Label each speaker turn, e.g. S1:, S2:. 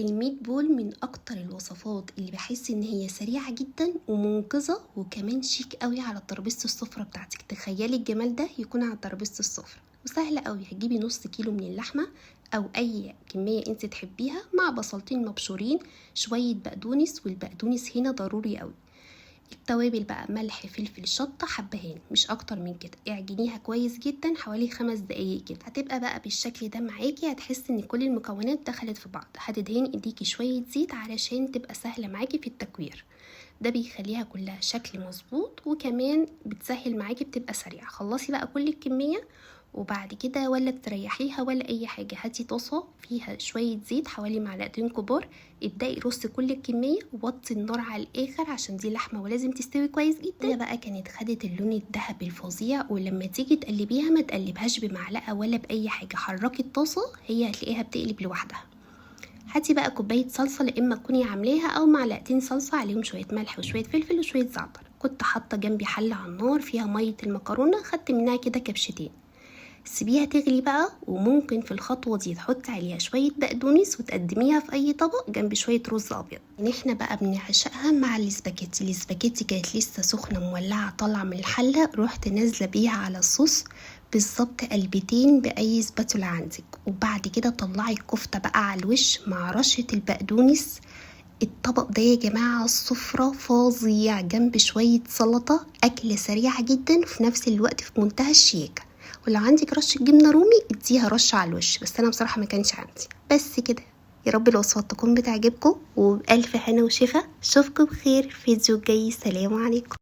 S1: ال meatball من اكتر الوصفات اللي بحس ان هي سريعة جدا ومنقذة، وكمان شيك قوي على ترابيزة السفرة بتاعتك. تخيلي الجمال ده يكون على ترابيزة السفرة. وسهلة قوي. هتجيبي نص كيلو من اللحمة او اي كمية انت تحبيها، مع بصلتين مبشورين، شوية بقدونس، والبقدونس هنا ضروري قوي. التوابل بقى ملح، فلفل، شطة، حبهان، مش اكتر من كده. اعجنيها كويس جدا حوالي 5 دقايق كده، هتبقى بقى بالشكل ده معاكي. هتحس ان كل المكونات دخلت في بعض. هتدهني ايديكي شوية زيت علشان تبقى سهلة معاكي في التكوير، ده بيخليها كلها شكل مظبوط، وكمان بتسهل معاكي، بتبقى سريعة. خلصي بقى كل الكمية، وبعد كده ولا تريحيها ولا اي حاجة. هاتي طاسة فيها شوية زيت حوالي معلقتين كبار، ابدأي رصي كل الكمية، ووطي النار على الاخر عشان دي لحمة ولازم تستوي كويس جدا. هنا بقى كانت خدت اللون الذهبي الفظيع، ولما تيجي تقلبيها ما تقلبهاش بمعلقة ولا بأي حاجة، حركي الطاسة هي هتلاقيها بتقلب لوحدها. هاتي بقى كوباية صلصة، لا اما تكوني عاملاها او معلقتين صلصة عليهم شوية ملح وشوية فلفل وشوية زعتر. كنت حاطة جنبي حلة على النار فيها مية المكرونة، خدت منها كده كبشتين. سيبيها تغلي بقى، وممكن في الخطوة دي تحطي عليها شوية بقدونس وتقدميها في أي طبق جنب شوية رز أبيض. يعني احنا بقى بنعشقها مع الاسباجيتي. الاسباجيتي كانت لسه سخنة مولعة طالعة من الحلة، رحت نازلة بيها على الصوص بالظبط قلبتين بأي spatula عندك، وبعد كده طلعي الكفتة بقى على الوش مع رشة البقدونس. الطبق ده يا جماعة السفرة فظيع جنب شوية سلطة، أكلة سريعة جدا وفي نفس الوقت في منتهى الشياكة. ولو عندك رشة جبنة رومي اديها رشة على الوش، بس أنا بصراحة ما كانش عندي. بس كده، يا رب الوصفات تكون بتعجبكم، وبألف هنا وشفا. اشوفكم بخير في فيديو جاي. سلام عليكم.